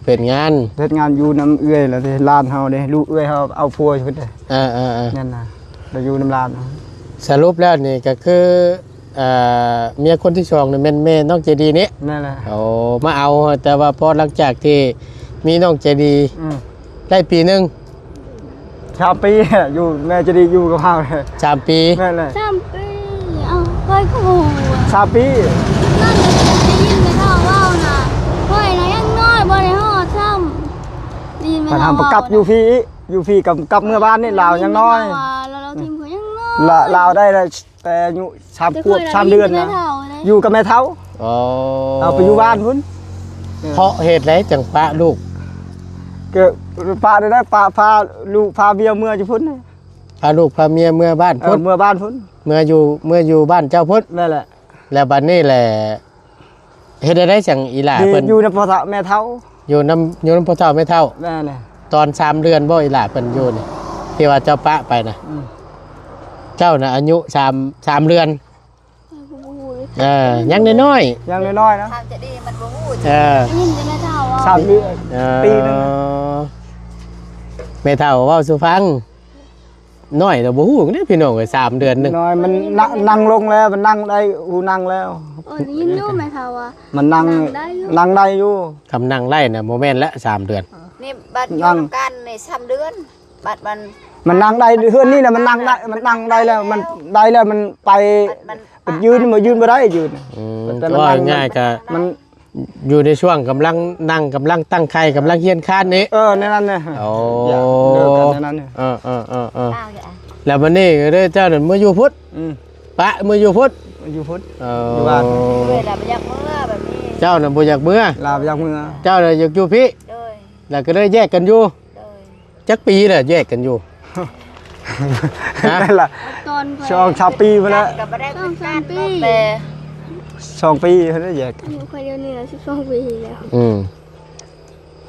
ເຮັດງານ ເຮັດງານຢູ່ນຳເອື້ອຍລະເດ້ ຫຼານເຮົາເດ້ ລູກເອື້ອຍເຮົາເອົາຜົວຢູ່ພຸ້ນເດ້. ເອີໆໆ ນັ້ນນະ ລະຢູ່ນຳຫຼານ. ສະຫຼຸບແລ້ວນີ້ກໍຄື ເອີ ເມຍຄົນທີສອງນີ້ແມ່ນແມ່ນ້ອງເຈດີນີ້? ແມ່ນແຫຼະ. ໂອ້ ມາເອົາ ແຕ່ວ່າພໍຫຼັງຈາກທີ່ມີນ້ອງເຈດີ ອືມ ໄດ້ປີໜຶ່ງ ສາມປີ ຢູ່ ແມ່ຈະໄດ້ຢູ່ກັບເຮົາສາມປີ. ແມ່ນແຫຼະ ສາມປີ. ເອົ້າ ຂ້ອຍກໍບໍ່ຮູ້ ສາມປີ. ນັ້ນແຫຼະ ໄດ້ຍິນແມ່ເຖົ້າເວົ້ານະ ຂ້ອຍນະຍັງນ້ອຍ ບໍ່ໄດ້ຮອດຊ້ຳ ໄດ້ຍິນແມ່ເຖົ້າເວົ້ານະ. ກັບຢູ່ພີ້ ຢູ່ພີ້ກັບ ກັບເມືອບ້ານນີ້ ລາວຍັງນ້ອຍ ລາວ ລາວຖິ້ມຂ້ອຍຍັງນ້ອຍ ລາວ ລາວໄດ້ ແຕ່ອາຍຸສາມຂວບສາມເດືອນນະ ຢູ່ກັບແມ່ເຖົ້າ. ອໍ ເອົາໄປຢູ່ບ້ານພຸ້ນ. ເອີ ເພາະເຫດໃດຈັ່ງປະລູກ? ກໍປະໄດ້ ປະ ພາລູກພາເມຍເມືອຢູ່ພຸ້ນ ພາລູກພາເມຍເມືອບ້ານພຸ້ນ. ເອີ ເມືອບ້ານພຸ້ນ ເມືອຢູ່ ເມືອຢູ່ບ້ານເຈົ້າພຸ້ນ. ແມ່ນແຫຼະ. ແລ້ວບັດນີ້ແຫຼະ ເຮັດແນວໃດຈັ່ງອີ່ຫຼ້າເພິ່ນ ຢູ່ນຳພໍ່ເຖົ້າແມ່ເຖົ້າ? ຢູ່ນຳ ຢູ່ນຳພໍ່ເຖົ້າແມ່ເຖົ້າ. ແມ່ນແຫຼະ. ຕອນສາມເດືອນບໍ່ ອີ່ຫຼ້າເພິ່ນຢູ່ນີ້ ທີ່ວ່າເຈົ້າປະໄປນະ? ອືມ ເຈົ້ານະອາຍຸສາມ ສາມເດືອນ. ເອີ ຍັງນ້ອຍໆ ຍັງນ້ອຍໆນະ ຖາມຈະດີມັນບໍ່ຮູ້. ເອີ ໄດ້ຍິນແຕ່ແມ່ເຖົ້າເວົ້າ ສາມເດືອນ ເອີ ປີໜຶ່ງນະ. ແມ່ເຖົ້າເວົ້າສູ່ຟັງ ນ້ອຍແລ້ວບໍ່ຮູ້ເດ້ພີ່ນ້ອງເອີຍ ສາມເດືອນໜຶ່ງ ນ້ອຍ ມັນນ- ນັ່ງລົງແລ້ວ ມັນນັ່ງໄດ້ ຮູ້ນັ່ງແລ້ວ. ເອີ ໄດ້ຍິນຢູ່ແມ່ເຖົ້າວ່າມັນນັ່ງ ນັ່ງໄດ້ຢູ່ ນັ່ງໄດ້ຢູ່. ຄຳນັ່ງໄດ້ນະ ບໍ່ແມ່ນລະ ສາມເດືອນ. ນີ້ບັດຢູ່ນຳກັນນີ້ສາມເດືອນ ບັດມັນ ມັນນັ່ງໄດ້ ເຮືອນນີ້ນະ ມັນນັ່ງໄດ້ ມັນນັ່ງໄດ້ແລ້ວ ມັນໄດ້ແລ້ວ ມັນໄປ ມັນ ມັນຢືນ ມັນຢືນບໍ່ໄດ້ ຢືນ. ອືມ ແຕ່ວ່າງ່າຍໆ ກໍມັນ ຢູ່ໃນຊ່ວງກຳລັງນັ່ງ ກຳລັງຕັ້ງໄຂ່ ກຳລັງຮຽນຄານນີ້. ເອີ ແນວນັ້ນນະ. ໂອ້ ເລີກກັນແນວນັ້ນ. ເອີໆໆໆ ແລ້ວບັດນີ້ເດີ ເຈົ້ານັ້ນເມືອຢູ່ພຸ້ນ? ອືມ ປະເມືອຢູ່ພຸ້ນ ຢູ່ພຸ້ນ. ເອີ ຢູ່ບ້ານ ເອີຍ ລາວບໍ່ຢາກເມືອແບບນີ້. ເຈົ້ານັ້ນບໍ່ຢາກເມືອ ລາວບໍ່ຢາກເມືອ ເຈົ້ານະຢາກຢູ່ພີ້. ໂດຍ ແລ້ວກໍເລີຍແຍກກັນຢູ່. ໂດຍ ຈັກປີແລ້ວແຍກກັນຢູ່? ຮະ? ນັ້ນລະ ສອງສາມປີພຸ້ນແຫຼະ ສອງສາມປີ ແຕ່ສອງປີພຸ້ນແຫຼະແຍກກັນ. ອາຍຸຂ້ອຍດຽວນີ້ນະສິບສອງປີແລ້ວ. ອືມ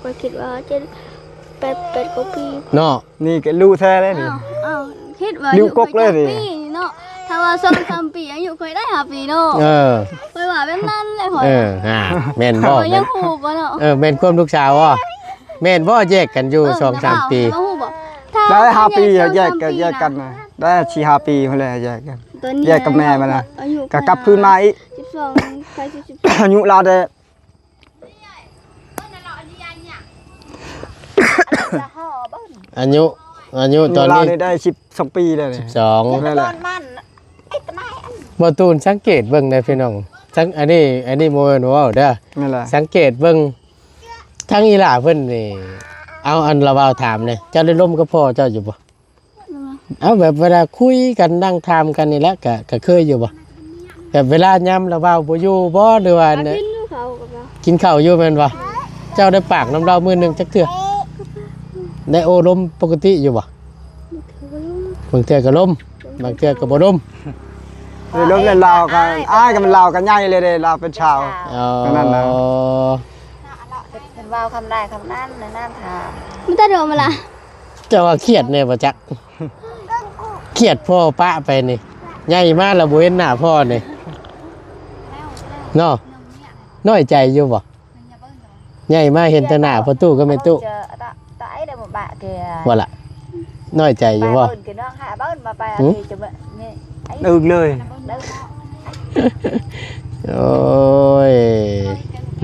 ຂ້ອຍຄິດວ່າເຈັດ ແປດ ແປດກວ່າປີເນາະ. ນີ້ກໍລຸແທ້ເດ້ນີ້. ອ້າວ ອ້າວ ຄິດວ່າ ລຸກົກເລີຍນີ້ເນາະ. ຖ້າວ່າສອງສາມປີ ອາຍຸຂ້ອຍໄດ້ຫ້າປີເນາະ. ເອີ ຂ້ອຍວ່າແບບນັ້ນແຫຼະຂ້ອຍ. ເອີ ຫາ ແມ່ນບໍ່? ຂ້ອຍຍັງຮູ້ບໍ່ເນາະ. ເອີ ແມ່ນຄວາມລູກສາວບໍ່? ແມ່ນບໍ່ ແຍກກັນຢູ່ສອງສາມປີ? ໄດ້ຫ້າປີ ແຍກກັນ ແຍກກັນນະ ໄດ້ສີ່ຫ້າປີພຸ້ນແຫຼະແຍກກັນ. ແຍກກັບແມ່ມັນນະ ກໍກັບຄືນມາອີກ ສິບສອງ ອາຍຸລາວໄດ້ ອາຍຸ ອາຍຸຕອນນີ້ ລາວນີ້ໄດ້ສິບສອງປີແລ້ວນີ້. ສິບສອງ ແມ່ນແຫຼະ. ບໍ່ຕູນສັງເກດເບິ່ງເດີພີ່ນ້ອງ ສັງ ອັນນີ້ ອັນນີ້ບໍ່ແມ່ນເວົ້າເດີ ແມ່ນແຫຼະ. ສັງເກດເບິ່ງ ທັງອີ່ຫຼ້າເພິ່ນນີ້ ເອົາ ອັນລະວາວຖາມແດ່ ເຈົ້າໄດ້ລົມກັບພໍ່ເຈົ້າຢູ່ບໍ່? ເອົາ ແບບເວລາຄຸຍກັນນັ່ງຖາມກັນນີ້ແຫຼະ ກະ ກະເຄີຍຢູ່ບໍ່? ແບບເວລາຍາມລະວາວບໍ່ຢູ່ບໍ່ ຫຼືວ່າ ກິນເຂົ້າຢູ່ແມ່ນບໍ່? ເຈົ້າໄດ້ປາກນຳລາວມື້ໜຶ່ງຈັກເທື່ອ? ໄດ້ໂອ້ລົມປົກກະຕິຢູ່ບໍ່? ບາງເທື່ອກໍລົມ ບາງເທື່ອກໍບໍ່ລົມ. ເອີ ລົມແລ້ວລາວກໍ ອ້າຍກໍແມ່ນລາວກໍໃຫຍ່ເລີຍເດ້ ລາວເປັນຊາວ. ອໍ ນັ້ນນະ ເພິ່ນເວົ້າຄຳໃດຄຳນັ້ນ ນັ້ນຖາມ ມັນຕະດົມລະ. ເຈົ້າວ່າຄຽດແດ່ບໍ່ຈັກ ຄຽດພໍ່ປະໄປນີ້ ໃຫຍ່ມາແລ້ວບໍ່ເຫັນໜ້າພໍ່ນີ້ເນາະ. ນ້ອຍໃຈຢູ່ບໍ່? ໃຫຍ່ມາເຫັນແຕ່ໜ້າພໍ່ຕູ້ກັບແມ່ຕູ້ ບໍ່ລະ ນ້ອຍໃຈຢູ່ບໍ່? ອຶກເລີຍ. ໂອ້ຍ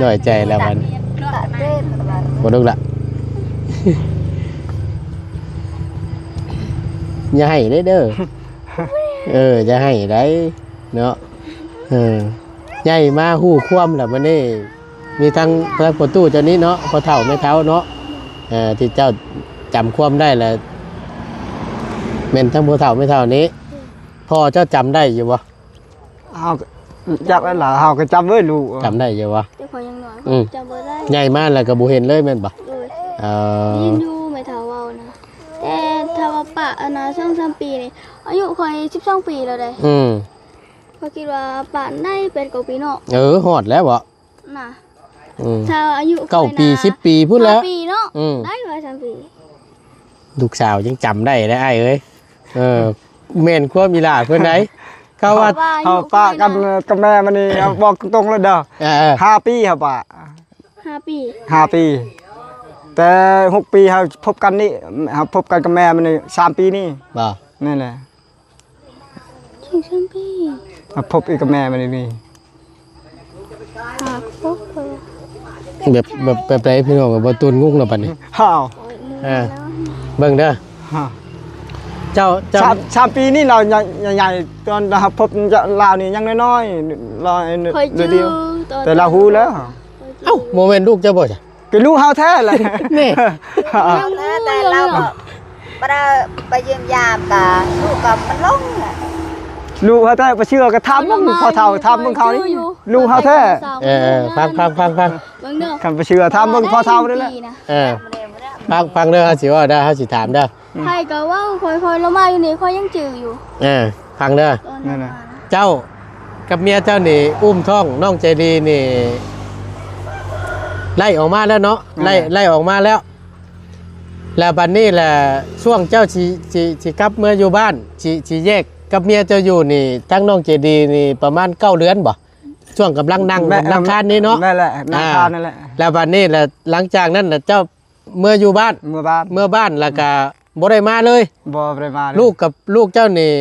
ນ້ອຍໃຈແລ້ວບັດນີ້ ບໍ່ລຸກລະ ຢ່າໄຫ້ເດີ້ ເອີ ຢ່າໄຫ້ໄດ໋ເນາະ. ເອີ ໃຫຍ່ມາຮູ້ຄວາມແລ້ວບັດນີ້ ມີທັງ ທັງພໍ່ຕູ້ເຈົ້ານີ້ເນາະ ພໍ່ເຖົ້າແມ່ເຖົ້າເນາະ ເອີ ທີ່ເຈົ້າຈຳຄວາມໄດ້ແລ້ວ ແມ່ນທັງພໍ່ເຖົ້າແມ່ເຖົ້ານີ້. ພໍ່ເຈົ້າຈຳໄດ້ຢູ່ບໍ່? ເຮົາ ຈັກແລ້ວລະ ເຮົາກໍຈຳເວີຍລູກ ຈຳໄດ້ຢູ່ບໍ່? ແຕ່ຂ້ອຍຍັງນ້ອຍ ອືມ ຈຳບໍ່ໄດ້ ໃຫຍ່ມາແລ້ວກໍບໍ່ເຫັນເລີຍແມ່ນບໍ່? ໂດຍ ເອີ ໄດ້ຍິນຢູ່ແມ່ເຖົ້າເວົ້ານະ ແຕ່ຖ້າວ່າປະອັນນະ ສອງສາມປີນີ້ ອາຍຸຂ້ອຍສິບສອງປີແລ້ວເດ້. ອືມ ຂ້ອຍຄິດວ່າປະໄດ້ແປດກວ່າປີເນາະ. ເອີ ຮອດແລ້ວບໍ່? ນະ ອືມ ຖ້າອາຍຸ ເກົ້າປີ ສິບປີພຸ້ນແຫຼະ ຫ້າປີເນາະ. ອືມ ໄດ້ວ່າສາມປີ ລູກສາວຍັງຈຳໄດ້ເດ້ອ້າຍເອີຍ. ເອີ ແມ່ນຄວາມອີ່ຫຼ້າເພິ່ນໃດ ເຂົາວ່າ ເຮົາປະກັນກັບແມ່ມັນນີ້ ເຮົາບອກຕົງໆເລີຍເດີ ເອີໆ ຫ້າປີເຮົາປະ ຫ້າປີ ຫ້າປີ ແຕ່ຫົກປີເຮົາພົບກັນນີ້ ເຮົາພົບກັນກັບແມ່ມັນນີ້ສາມປີນີ້ ບໍ່ ນັ້ນແຫຼະ ສອງສາມປີ ມາພົບອີກກັບແມ່ມັນນີ້ ຫາຄົບເພິ່ນ ແບບ ແບບ ແບບໃດພີ່ນ້ອງ ບໍ່ຕູນງຸ້ງແລ້ວບັດນີ້ ອ້າວ ເອີ ເບິ່ງເດີ ຮະ ເຈົ້າ ເຈົ້າ ສາມ ສາມປີນີ້ລາວໃຫຍ່ ໃຫຍ່ ຕອນເຮົາພົບລາວນີ້ຍັງນ້ອຍໆ ລາວ ຂ້ອຍຈື່ ໜ້ອຍດຽວ ຕອນ ແຕ່ລາວຮູ້ແລ້ວ ເອົ້າ ບໍ່ແມ່ນລູກເຈົ້າບໍ່ຊະ? ກໍລູກເຮົາແທ້ແຫຼະ ນີ້ ເຮົາແທ້ ແຕ່ລາວກໍບໍ່ໄດ້ໄປຢ້ຽມຢາມ ກໍລູກກໍມັນຫຼົງແຫຼະ ລູກເຮົາແທ້ ບໍ່ເຊື່ອກໍຖາມເບິ່ງພໍ່ເຖົ້າ ຖາມເບິ່ງເຂົານີ້ ລູກເຮົາແທ້ ເອີໆ ຟັງໆໆໆ ເບິ່ງເດີ ຄັນບໍ່ເຊື່ອຖາມເບິ່ງພໍ່ເຖົ້ານີ້ແຫຼະ ເອີ ຟັງໆເດີ ເຮົາຊິເວົ້າເດີ ເຮົາຊິຖາມເດີ ໃຜກໍເວົ້າ ຂ້ອຍ ຂ້ອຍລາວມາຢູ່ນີ້ ຂ້ອຍຍັງຈື່ຢູ່ ເອີ ຟັງເດີ ນັ້ນນະ ເຈົ້າກັບເມຍເຈົ້ານີ້ ອຸ້ມທ້ອງນ້ອງໃຈດີນີ້ ໄລ່ອອກມາແລ້ວເນາະ ໄລ່ ໄລ່ອອກມາແລ້ວ ແລ້ວບັດນີ້ລະ ຊ່ວງເຈົ້າຊິ ຊິ ຊິກັບເມືອຢູ່ບ້ານ ຊິ ຊິແຍກກັບເມຍເຈົ້າຢູ່ນີ້ ທັງນ້ອງໃຈດີນີ້ປະມານເກົ້າເດືອນບໍ່? ຊ່ວງກຳລັງນັ່ງ ແມ່ນ ກຳລັງຄານນີ້ເນາະ ແມ່ນແຫຼະ ນັ່ງຄານນັ້ນແຫຼະ ອ່າ ແລ້ວບັດນີ້ລະ ຫຼັງຈາກນັ້ນລະ ເຈົ້າເມືອຢູ່ບ້ານ ເມືອບ້ານ ເມືອບ້ານ ແລ້ວກະບໍ່ໄດ້ມາເລີຍ ບໍ່ໄດ້ມາເລີຍ ລູກກັບລູກເຈົ້ານີ້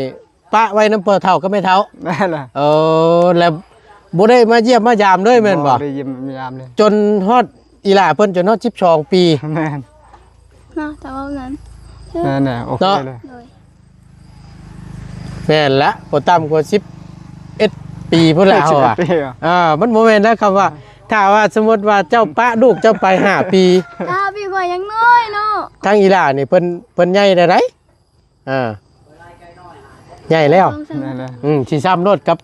ປະໄວ້ນຳພໍ່ເຖົ້າກັບແມ່ເຖົ້າ ແມ່ນແຫຼະ ເອີ ແລ້ວບໍ່ໄດ້ມາຢ້ຽມມາຢາມເລີຍແມ່ນບໍ່? ບໍ່ໄດ້ຢ້ຽມມາຢາມເລີຍ ຈົນຮອດອີ່ຫຼ້າເພິ່ນຈົນຮອດສິບສອງປີ ແມ່ນ ເນາະ ຖ້າເວົ້ານັ້ນ ແມ່ນແຫຼະ ໂອເຄເລີຍ ໂດຍ ແມ່ນລະ ບໍ່ຕ່ຳກວ່າສິບເອັດປີພຸ້ນແຫຼະ ເຮົາວ່າ ສິບເອັດປີ ເອີ ມັນບໍ່ແມ່ນນະ ຄຳວ່າ ຖ້າວ່າສົມມຸດວ່າເຈົ້າປະລູກເຈົ້າໄປຫ້າປີ ຫ້າປີຂ້ອຍຍັງນ້ອຍເນາະ ທາງອີ່ຫຼ້ານີ້ເພິ່ນ ເພິ່ນໃຫຍ່ແລ້ວໃດ ເອີ ໃຫຍ່ແລ້ວ ນັ້ນແຫຼະ ອືມ ຊິຊ້ຳໂລດກັບ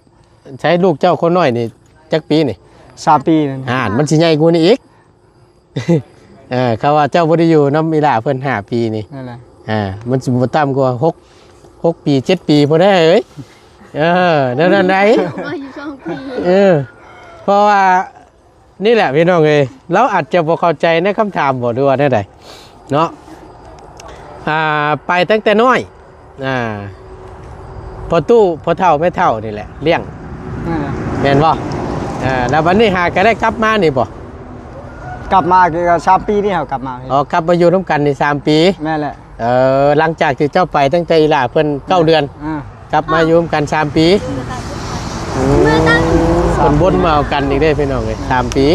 ໃຊ້ລູກເຈົ້າຄົນນ້ອຍນີ້ຈັກປີນີ້? ສາມປີນັ້ນ ອ່າ ມັນຊິໃຫຍ່ກວ່ານີ້ອີກ ເອີ ເຂົາວ່າເຈົ້າບໍ່ໄດ້ຢູ່ນຳອີ່ຫຼ້າເພິ່ນຫ້າປີນີ້ ນັ້ນແຫຼະ ອ່າ ມັນຊິບໍ່ຕ່ຳກວ່າຫົກ ຫົກປີ ເຈັດປີພຸ້ນແຫຼະເອີຍ ເອີ ແນວນັ້ນໃດ ວ່າຢູ່ສອງປີ ເອີ ເພາະວ່າ ນີ້ແຫຼະພີ່ນ້ອງເອີຍ ລາວອາດຈະບໍ່ເຂົ້າໃຈໃນຄຳຖາມບໍ່ ຫຼືວ່າແນວໃດເນາະ ອ່າ ໄປຕັ້ງແຕ່ນ້ອຍ ອ່າ ພໍ່ຕູ້ ພໍ່ເຖົ້າແມ່ເຖົ້ານີ້ແຫຼະລ້ຽງ ແມ່ນແຫຼະ ແມ່ນບໍ່? ອ່າ ແລ້ວບັດນີ້ຫາກໍໄດ້ກັບມານີ້ບໍ່? ກັບມາກໍສາມປີນີ້ເຮົາກັບມາ ອໍ ກັບມາຢູ່ນຳກັນນີ້ສາມປີ ແມ່ນແຫຼະ ເອີ ຫຼັງຈາກທີ່ເຈົ້າໄປຕັ້ງແຕ່ອີ່ຫຼ້າເພິ່ນເກົ້າເດືອນ ອ່າ ກັບມາຢູ່ນຳກັນສາມປີ ອືມ ເພິ່ນວົນມາເອົາກັນອີກເດ້ພີ່ນ້ອງເອີຍ ສາມປີ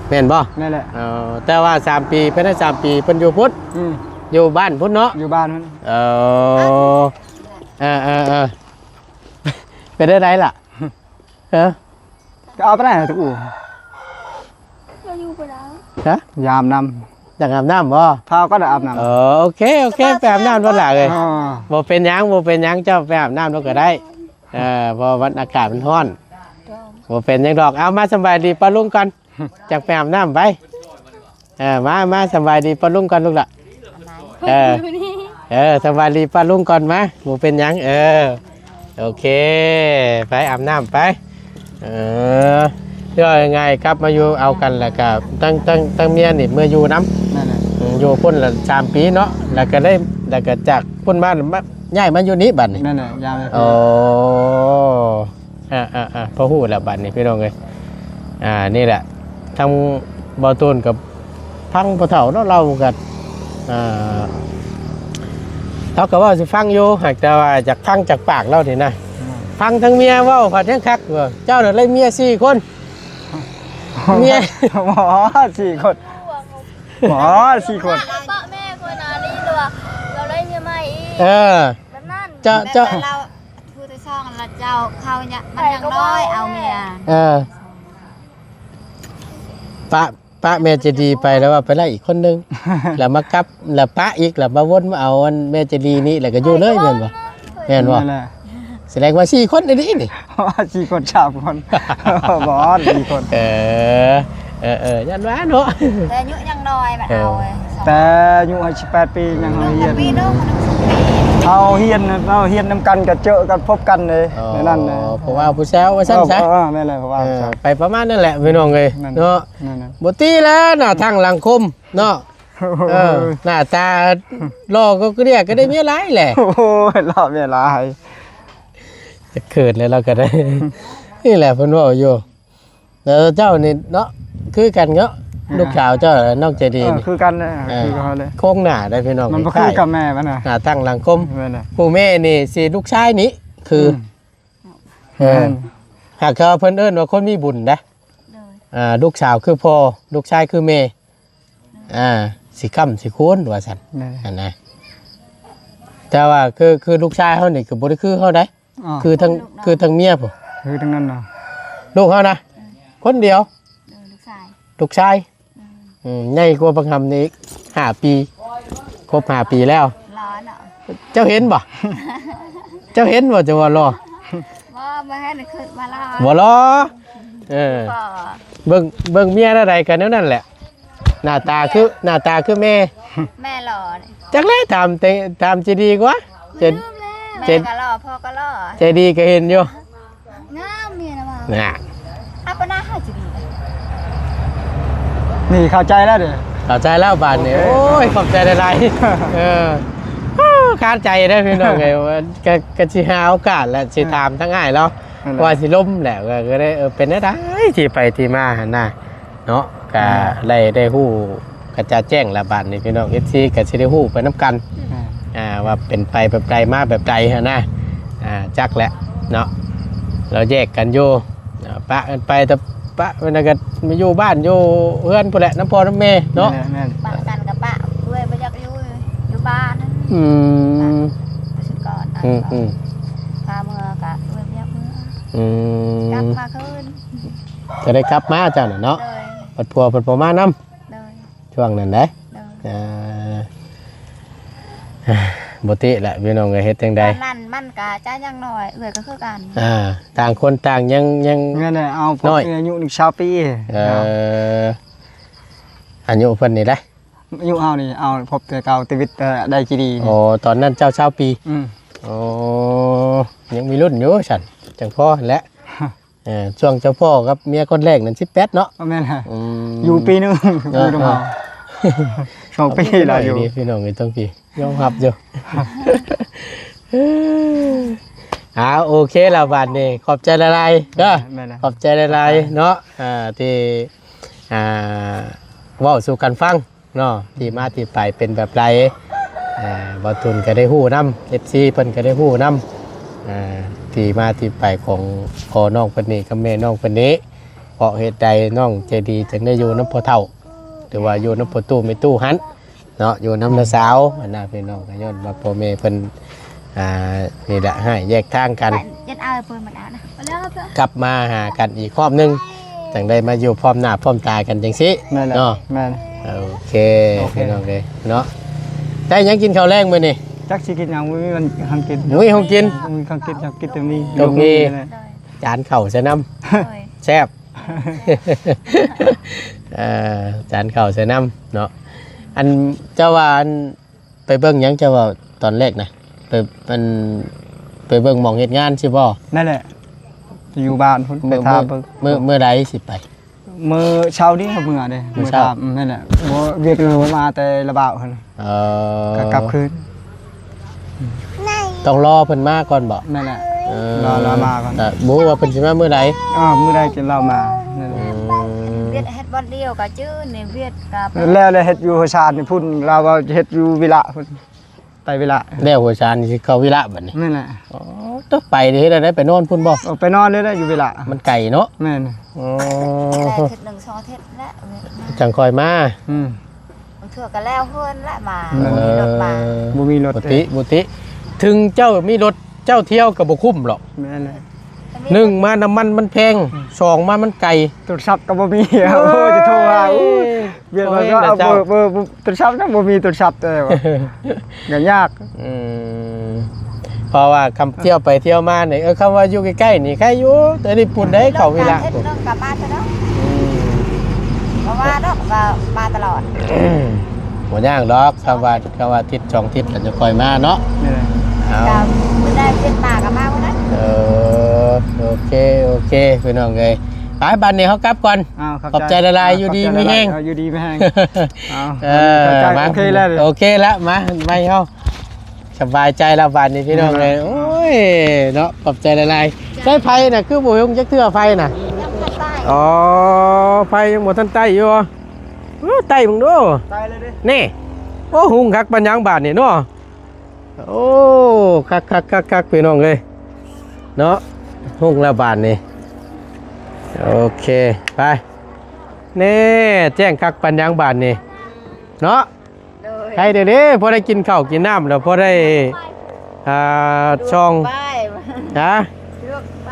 ແມ່ນບໍ່? ແມ່ນແຫຼະ ເອີ ແຕ່ວ່າສາມປີ ພາຍໃນສາມປີເພິ່ນຢູ່ພຸ້ນ ອືມ ຢູ່ບ້ານພຸ້ນເນາະ ຢູ່ບ້ານພຸ້ນ ເອີ ເອີໆໆ ເປັນໄດ້ໃດລະ? ຮະ ເອົາໄປໄດ້ທຸກອູ່ ເຮົາຢູ່ບໍ່ໄດ້ ຮະ ຢາມນຳ ຢາກອາບນ້ຳບໍ່? ພາກັນອາບນ້ຳ ເອີ ໂອເຄ ໂອເຄ ໄປອາບນ້ຳໂລດຫຼ້າເອີຍ ບໍ່ເປັນຫຍັງ ບໍ່ເປັນຫຍັງ ເຈົ້າໄປອາບນ້ຳໂລດກໍໄດ້ ເອີ ເພາະວ່າອາກາດມັນຮ້ອນ ບໍ່ເປັນຫຍັງດອກ ເອົາ ມາສະບາຍດີປ້າລຸງກ່ອນ ຈັກໄປອາບນ້ຳໄປ ເອີ ມາ ມາສະບາຍດີປ້າລຸງກ່ອນລູກຫຼ້າ ເອີ ເອີ ສະບາຍດີປ້າລຸງກ່ອນ ມາ ບໍ່ເປັນຫຍັງ ເອີ ໂອເຄ ໄປອາບນ້ຳໄປ ເອີ ເວົ້າງ່າຍໆ ກັບມາຢູ່ເອົາກັນ ແລ້ວກະທັງ ທັງ ທັງເມຍນີ້ເມືອຢູ່ນຳ ນັ້ນແຫຼະ ອືມ ຢູ່ພຸ້ນລະສາມປີເນາະ ແລ້ວກະໄດ້ ແລ້ວກະຈາກພຸ້ນມາ ມາ ຍ້າຍມາຢູ່ນີ້ບັດນີ້ ນັ້ນແຫຼະ ຍ້າຍມາ ໂອ້ ອ່າໆໆ ພໍຮູ້ແລ້ວບັດນີ້ພີ່ນ້ອງເອີຍ ອ່າ ນີ້ແຫຼະ ທາງບໍ່ຕູນກັບ ຟັງພໍ່ເຖົ້າເນາະ ລາວກໍ ອ່າ ລາວກໍເວົ້າຊິຟັງຢູ່ ຫາກແຕ່ວ່າຢາກຟັງຈາກປາກລາວນີ້ນະ ອືມ ຟັງທັງເມຍເວົ້າພັດຍັງຄັກ ເຈົ້ານະໄດ້ເມຍສີ່ຄົນ ເມຍ ບໍ່ ສີ່ຄົນ ບໍ່ ສີ່ຄົນ ເພາະແມ່ຄົນອັນນີ້ລະວ່າ ລາວໄດ້ເມຍໃໝ່ອີກ ເອີ ແບບນັ້ນ ເຈົ້າ ເຈົ້າ ແຕ່ລາວຜູ້ທີ່ສອງລະເຈົ້າ ເຂົາຍັງ ມັນຍັງນ້ອຍ ເອົາເມຍ ເອີ ປະ ປະແມ່ໃຈດີໄປ ແລ້ວວ່າໄປໄລ່ອີກຄົນໜຶ່ງ ແລ້ວມາກັບ ແລ້ວປະອີກ ແລ້ວມາວົນມາເອົາອັນແມ່ໃຈດີນີ້ ແລ້ວກໍຢູ່ເລີຍແມ່ນບໍ່? ແມ່ນບໍ່? ນັ້ນແຫຼະ ສະແດງວ່າສີ່ຄົນອີ່ຫຼີນີ້ ສີ່ຄົນ ສາມຄົນ ບໍ່ ສີ່ຄົນ ເອີ ເອີໆ ຢ້ານວ່າເນາະ ແຕ່ອາຍຸຍັງນ້ອຍ ມາເອົາ ເອີ ແຕ່ອາຍຸສິບແປດປີ ຍັງເຮົາຮຽນ ເຮົາຮຽນ ເຮົາຮຽນນຳກັນ ກໍເຈີກັນ ພົບກັນເດ້ ອໍ ໃນນັ້ນນະ ຜູ້ບ່າວຜູ້ສາວວ່າຊັ້ນຊະ ເອີ ແມ່ນແຫຼະ ຜູ້ບ່າວຜູ້ສາວ ເອີ ໄປປະມານນັ້ນແຫຼະ ພີ່ນ້ອງເອີຍ ແມ່ນ ເນາະ ນັ້ນນະ ບໍ່ຕິແລ້ວໜ້າທາງສັງຄົມເນາະ ເອີ ໜ້າຕາຫຼໍ່ກໍເກຍ ກໍໄດ້ເມຍຫຼາຍແຫຼະ. ໂອ້ຍ ຫຼໍ່ເມຍຫຼາຍ. ຈະເຂີນແລ້ວລາວກໍໄດ້ ນີ້ແຫຼະເພິ່ນເວົ້າຢູ່. ແລ້ວເຈົ້ານີ້ເນາະ ຄືກັນເນາະ ແມ່ນ ລູກສາວເຈົ້ານ້ອງໃຈດີ ເອີ ນີ້ ຄືກັນເລີຍ ເອີ ຄືເຂົາເລີຍ. ໂຄງໜ້າໄດ໋ພີ່ນ້ອງ ມັນບໍ່ຄືກັບແມ່ມັນນະ ໜ້າຕັ້ງຫຼັງກົມ. ແມ່ນແຫຼະ ຜູ້ແມ່ນີ້ຊິລູກຊາຍນີ້ຄື ອືມ ເອີ ແມ່ນ ຫາກເຂົາເພິ່ນເອີ້ນວ່າຄົນມີບຸນເດ້. ໂດຍ ອ່າ ລູກສາວຄືພໍ່ ລູກຊາຍຄືແມ່ ອ່າ ຊິຄ້ຳຊິຄູນວ່າຊັ້ນ. ແມ່ນ ຫັ້ນນະ ແຕ່ວ່າຄື ຄືລູກຊາຍເຮົານີ້ກໍບໍ່ໄດ້ຄືເຮົາໃດ໋. ອໍ ຄືທັງ ຄືທັງເມຍພຸ້ນ ຄືທັງນັ້ນນະ ລູກເຮົານະ ເອີ ຄົນດຽວ. ເອີ ລູກຊາຍ ລູກຊາຍ. ອືມ ອືມ ໃຫຍ່ກວ່າບັກຫຳນີ້ອີກຫ້າປີ ຄົບຫ້າປີແລ້ວ. ຫຼໍ່ເນາະ ເຈົ້າເຫັນບໍ່? ເຈົ້າເຫັນບໍ່ ເຈົ້າວ່າຫຼໍ່? ບໍ່ ບໍ່ເຫັນ ຄຶດວ່າຫຼໍ່ ບໍ່ຫຼໍ່. ເອີ ເບິ່ງ ເບິ່ງເມຍແນວໃດກໍແນວນັ້ນແຫຼະ. ໜ້າຕາຄື ໜ້າຕາຄືແມ່ ແມ່ຫຼໍ່. ຈັກແຫຼະ ຖາມແຕ່ ຖາມໃຈດີກວ່າ. ແມ່ກໍຫຼໍ່ ພໍ່ກໍຫຼໍ່ ໃຈດີກໍເຫັນຢູ່. ງາມເມຍນະວ່າ ນະ ອັບປະນາເຮົາຈະດີ. ນີ້ເຂົ້າໃຈແລ້ວເດ້ ເຂົ້າໃຈແລ້ວບາດນີ້. ໂອເຄ ໂອ້ຍ ຂອບໃຈຫຼາຍໆ. ເອີ ຄາໃຈເດ້ພີ່ນ້ອງເອີຍ ວ່າ ກະ ກະຊິຫາໂອກາດແຫຼະ ຊິຖາມທາງອ້າຍລາວ ນັ້ນແຫຼະ ວ່າຊິລົມແຫຼະ ກໍ ກໍໄດ້ ເອີ ເປັນແນວໃດ ທີ່ໄປທີ່ມາຫັ້ນນະ ເນາະ ກະ ອືມ ໄດ້ ໄດ້ຮູ້ກະຈ່າງແຈ້ງລະ ບາດນີ້ພີ່ນ້ອງ ເອັຟຊີ ກະຊິໄດ້ຮູ້ໄປນຳກັນ ອືມ ອ່າ ວ່າເປັນໄປແບບໃດ ມາແບບໃດຫັ້ນນະ. ອ່າ ຈັກແຫຼະເນາະ ລາວແຍກກັນຢູ່ ອ່າ ປະກັນໄປ ແຕ່ປະ ແລ້ວກໍມາຢູ່ບ້ານຢູ່ເຮືອນພຸ້ນແຫຼະ ນຳພໍ່ນຳແມ່ເນາະ. ແມ່ນ ແມ່ນ ປະກັນກໍປະ ເອື້ອຍບໍ່ຢາກຢູ່ ຢູ່ບ້ານ. ອືມ ປະຊຸດກ່ອນ ອືມ ອືມ ພາເມືອກໍເອື້ອຍບໍ່ຢາກເມືອ. ອືມ ກັບມາຄືນ ກໍໄດ້ກັບມາເຈົ້ານະເນາະ. ໂດຍ ພັດຜົວເພິ່ນບໍ່ມານຳ. ໂດຍ ຊ່ວງນັ້ນເດ້ ໂດຍ ອ່າ ບໍ່ຕິແຫຼະພີ່ນ້ອງເອີຍ ເຮັດຈັ່ງໃດ? ຕອນນັ້ນມັນກະຈະຍັງນ້ອຍ ເອື້ອຍກໍຄືກັນ ອ່າ ຕ່າງຄົນຕ່າງຍັງ ຍັງ ແມ່ນແຫຼະ ເອົາ ນ້ອຍ ອາຍຸນີ້ຊາວປີ. ເອີ ອາຍຸເພິ່ນນີ້ໄດ໋? ອາຍຸເຮົານີ້ ເອົາ ພົບແຕ່ເກົ່າ ແຕ່ວິດ ແຕ່ໄດ້ຈີດີ. ອໍ ຕອນນັ້ນເຈົ້າຊາວປີ. ອືມ ໂອ້ ຍັງມີລຸ້ນຢູ່ຊັ້ນ ຈັ່ງພໍຫັ້ນແຫຼະ. ເອີ ຊ່ວງເຈົ້າພໍ່ກັບເມຍຄົນແລກນັ້ນສິບແປດເນາະ. ແມ່ນແຫຼະ ອືມ ຢູ່ປີໜຶ່ງ ເອີ ຢູ່ນຳເຮົາ ເອີ ສອງປີແລ້ວຢູ່. ພີ່ນ້ອງເອີຍ ຕ້ອງພີ່ຍອມຮັບຢູ່. ອ່າ ໂອເຄລະ ບາດນີ້ຂອບໃຈຫຼາຍໆເດີ. ແມ່ນແຫຼະ ຂອບໃຈຫຼາຍໆເນາະ ອ່າ ທີ່ ອ່າ ເວົ້າສູ່ກັນຟັງ ເນາະ ທີ່ມາທີ່ໄປເປັນແບບໃດ. ອ່າ ບ່າວຕຸນກໍໄດ້ຮູ້ນຳ ເອັຟຊີ ເພິ່ນກໍໄດ້ຮູ້ນຳ ອ່າ ທີ່ມາທີ່ໄປຂອງພໍ່ນ້ອງເພິ່ນນີ້ກັບແມ່ນ້ອງເພິ່ນນີ້ ເພາະເຫດໃດນ້ອງໃຈດີຈຶ່ງໄດ້ຢູ່ນຳພໍ່ເຖົ້າ ຫຼືວ່າຢູ່ນຳພໍ່ຕູ້ແມ່ຕູ້ຫັ້ນເນາະ ຢູ່ນຳນ້າສາວຫັ້ນນະ ພີ່ນ້ອງ. ກໍຍ້ອນວ່າພໍ່ແມ່ເພິ່ນ ອ່າ ນີ້ແຫຼະ ໃຫ້ແຍກທາງກັນ ກັບມາຫາກັນອີກຮອບໜຶ່ງ ຈັ່ງໄດ້ມາຢູ່ພ້ອມໜ້າພ້ອມຕາກັນຈັ່ງຊີ້. ແມ່ນແຫຼະ ເນາະ ແມ່ນ. ໂອເຄ ໂອເຄ ພີ່ນ້ອງເອີຍເນາະ ໄດ້ຫຍັງກິນເຂົ້າແລງມື້ນີ້? ຈັກຊິກິນຫຍັງ ບໍ່ມີຫຍັງກິນ ບໍ່ມີຂອງກິນ ບໍ່ມີຂອງກິນ ຢາກກິນແຕ່ໝີ່ ຕົ້ມໝີ່ ໂດຍ ຈານເຂົ້າໃສ່ນຳ ໂດຍ ແຊບ ເອີ ຈານເຂົ້າໃສ່ນຳເນາະ. ອັນ ເຈົ້າວ່າ ອັນ ໄປເບິ່ງຫຍັງ ເຈົ້າເວົ້າຕອນແລກນະ ໄປ ອັນ ໄປເບິ່ງໝ່ອງເຮັດງານຊີ້ບໍ່? ນັ້ນແຫຼະ ຢູ່ບ້ານພຸ້ນ ໄປຖາມເບິ່ງ. ມື້ ມື້ໃດຊິໄປ? ມື້ເຊົ້ານີ້ເມືອເດ້ ມື້ເຊົ້າ. ອືມ ນັ້ນແຫຼະ ບໍ່ ວຽກເລີຍມາແຕ່ລະບ່າວຫັ້ນ. ເອີ ກໍກັບຄືນ. ຕ້ອງລໍເພິ່ນມາກ່ອນບໍ່? ນັ້ນແຫຼະ ເອີ ລໍລາວມາກ່ອນ ກໍບໍ່ຮູ້ວ່າເພິ່ນຊິມາມື້ໃດ. ເອີ ມື້ໃດຈະລາວມາ. ນັ້ນແຫຼະ ອືມ ວຽກເຮັດບ່ອນດຽວກໍຈື່ນີ້ ວຽກກໍແລ້ວ ແລ້ວເຮັດຢູ່ຫົວຊານພຸ້ນ ລາວວ່າເຮັດຢູ່ວິລະພຸ້ນ ໄປວິລະ ແລ້ວຫົວຊານຊິເຂົ້າວິລະບັດນີ້. ແມ່ນແຫຼະ. ອໍ ຕ້ອງໄປເຮັດແນວໃດ ໄປນອນພຸ້ນບໍ່? ເອີ ໄປນອນເລີຍແຫຼະ ຢູ່ວິລະ ມັນໄກເນາະ. ແມ່ນ ອໍ ແຕ່ອາທິດໜຶ່ງສອງອາທິດແຫຼະ ຈັ່ງຄ່ອຍມາ. ອືມ ບາງເທື່ອກໍແລ້ວເຮືອນແຫຼະມາ. ເອີ ບໍ່ມີລົດມາ ບໍ່ມີລົດ ບໍ່ຕິ ບໍ່ຕິ ເຖິງເຈົ້າມີລົດ ເຈົ້າທ່ຽວກໍບໍ່ຄຸ້ມຫຼອກ. ແມ່ນແຫຼະ ໜຶ່ງມານ້ຳມັນມັນແພງ ອືມ ສອງມາມັນໄກ ໂທລະສັບກໍບໍ່ມີ. ໂອ້ຍ ໂອ້ຍ ຈະໂທຫາ ໂອ້ຍ ວຽກວ່າກໍເອົາເບີ ເບີ ໂທລະສັບນະ ບໍ່ມີໂທລະສັບແຕ່ວ່າ ກໍຍາກ. ອືມ ເພາະວ່າຄຳທ່ຽວໄປທ່ຽວມານີ້ ເອີ ຄຳວ່າຢູ່ໃກ້ໆນີ້ໃຄຢູ່ ແຕ່ນີ້ພຸ້ນໄດ້ເຂົ້າເວລາ ເຮັດເລື່ອງກັບມາເທື່ອເນາະ. ອືມ ບໍ່ວ່າດອກ ວ່າມາຕະຫຼອດ ບໍ່ຍາກດອກ ຄຳວ່າ ຄຳວ່າທິດສອງທິດແລ້ວຈະຄ່ອຍມາເນາະ. ເອີ ເອົາ ກໍມື້ໃດເວຍກມາກໍມາມື້ນັ້ນ. ເອີ ໂອເຄ ໂອເຄ ພີ່ນ້ອງເອີຍ. ເ ໄປ ບາດນີ້ເຮົາກັບກ່ອນ. ອ້າວ ຂອບໃຈຫຼາຍໆ ຢູ່ດີມີແຮງ. ເອີ ຢູ່ດີມີແຮງ. ເອົາ ເອີ ໂອເຄແລ້ວ ໂອເຄລະ ມາ ໄປເຮົາ ສະບາຍໃຈແລ້ວບາດນີ້ພີ່ນ້ອງເອີຍ. ໂອ້ຍເນາະ ຂອບໃຈຫຼາຍໆ. ໃຊ້ໄຟນະ ຄືບໍ່ເຫັນຈັກເທື່ອໄຟນະ? ອໍ ໄຟຍັງບໍ່ທັນໄຕ້ຢູ່. ເອີ ໄຕ້ເບິ່ງດູ. ໄຕ້ເລີຍເດ້. ນີ້ ໂອ້ ຮຸ່ງຄັກປານຫຍັງບາດນີ້ເນາະ. ໂອ້ ຄັກໆໆໆ ພີ່ນ້ອງເອີຍເນາະ. ຮຸ່ງແລ້ວບາດນີ້. ໂອເຄ ໄປ. ແນ່ ແຈ້ງຄັກປານຫຍັງບາດນີ້ເນາະ. ໂດຍ ໃຄເດ້ ພໍໄດ້ກິນເຂົ້າກິນນ້ຳແລ້ວ ພໍໄດ້ ອ່າ ສ່ອງ ສະດວກໄປ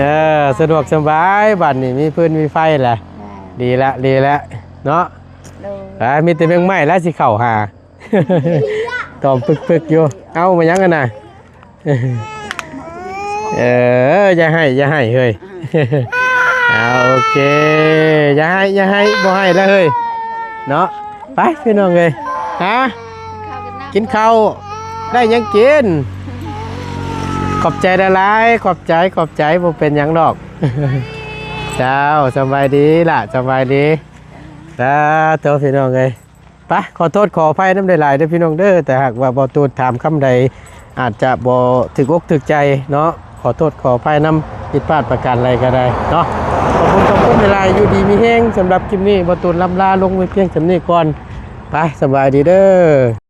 ຮະ ສະດວກໄປ. ເອີ ສະດວກສະບາຍ ບາດນີ້ມີຟືນມີໄຟແຫຼະ. ແມ່ນ ດີລະ ດີລະເນາະ. ໂດຍ ໄປ ມີແຕ່ແມງໄມ້ລະຊິເຂົ້າຫາ. ຕອມປຶກໆຢູ່. ເອົາ ມາຫຍັງຫັ້ນນະ? ເອີ ຢ່າໄຫ້ ຢ່າໄຫ້ເຮີ້ຍ. ເອົາ ໂອເຄ ຢ່າໄຫ້ ຢ່າໄຫ້ ບໍ່ໄຫ້ລະເຮີ້ຍເນາະ. ໄປພີ່ນ້ອງເອີຍ. ຮະ ກິນເຂົ້າ ໄດ້ຫຍັງກິນ? ຂອບໃຈຫຼາຍໆ ຂອບໃຈ ຂອບໃຈ ບໍ່ເປັນຫຍັງດອກ. ເຈົ້າ ສະບາຍດີລະ ສະບາຍດີ. ສາທຸ ພີ່ນ້ອງເອີຍ. ໄປ ຂໍໂທດຂໍອະໄພນຳຫຼາຍໆເດີພີ່ນ້ອງເດີ ແຕ່ຫາກວ່າບໍ່ຕູດຖາມຄຳໃດ ອາດຈະບໍ່ຖືກອົກຖືກໃຈເນາະ ຂໍໂທດຂໍອະໄພນຳ ຜິດພາດປະການໃດກໍໄດ້ເນາະ. ຂອບຄຸນ ຂອບຄຸນຫຼາຍໆ ຢູ່ດີມີແຮງ. ສຳລັບຄລິບນີ້ ບໍ່ຕູດລ່ຳລາລົງໄວ້ພຽງສ່ຳນີ້ກ່ອນ. ໄປ ສະບາຍດີເດີ.